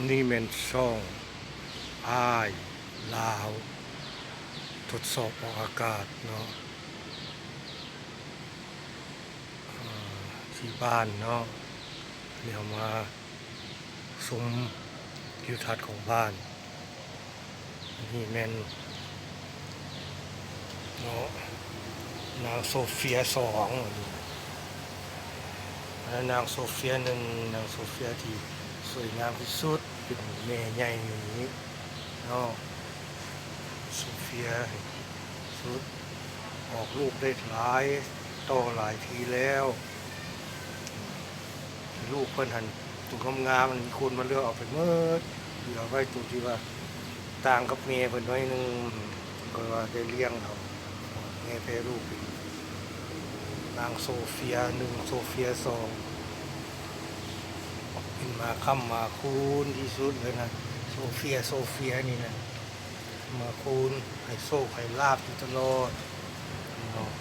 ນີ້ແມ່ນຊ່ອງອ້າຍລາວທົດສອບອອກອາກາດເນາະ ເອີ່ ທີ່ບ້ານເນາະ ນີ້ເຮົາມາຊົມທິວທັດຂອງບ້ານ. ອັນນີ້ແມ່ນເນາະ ນາງໂຊເຟຍສອງ ອັນນີ້ນາງໂຊເຟຍໜຶ່ງ ນາງໂຊເຟຍທີ່ສວຍງາມທີ່ສຸດ ເປັນແມ່ໃຫຍ່ນີ້ເນາະ ໂຊເຟຍສຸດ ອອກລູກໄດ້ຫຼາຍຕໍ່ຫຼາຍທີແລ້ວ. ລູກເພິ່ນຫັ້ນ ໂຕງາມໆ ມີຄົນມາເລືອກເອົາໄປໝົດ ເຫຼືອໄວ້ໂຕທີ່ວ່າຕ່າງກັບແມ່ເພິ່ນໜ້ອຍໜຶ່ງ ກໍວ່າໄດ້ລ້ຽງເອົາ. ແມ່ແພ້ລູກເປັນນາງໂຊເຟຍໜຶ່ງ ໂຊເຟຍສອງ ເປັນໝາຄ້ຳໝາຄູນທີ່ສຸດເລີຍນະ ໂຊເຟຍ ໂຊເຟຍນີ້ນະ ໝາຄູນໃຫ້ໂຊກໃຫ້ລາບຢູ່ຕະຫຼອດເນາະ.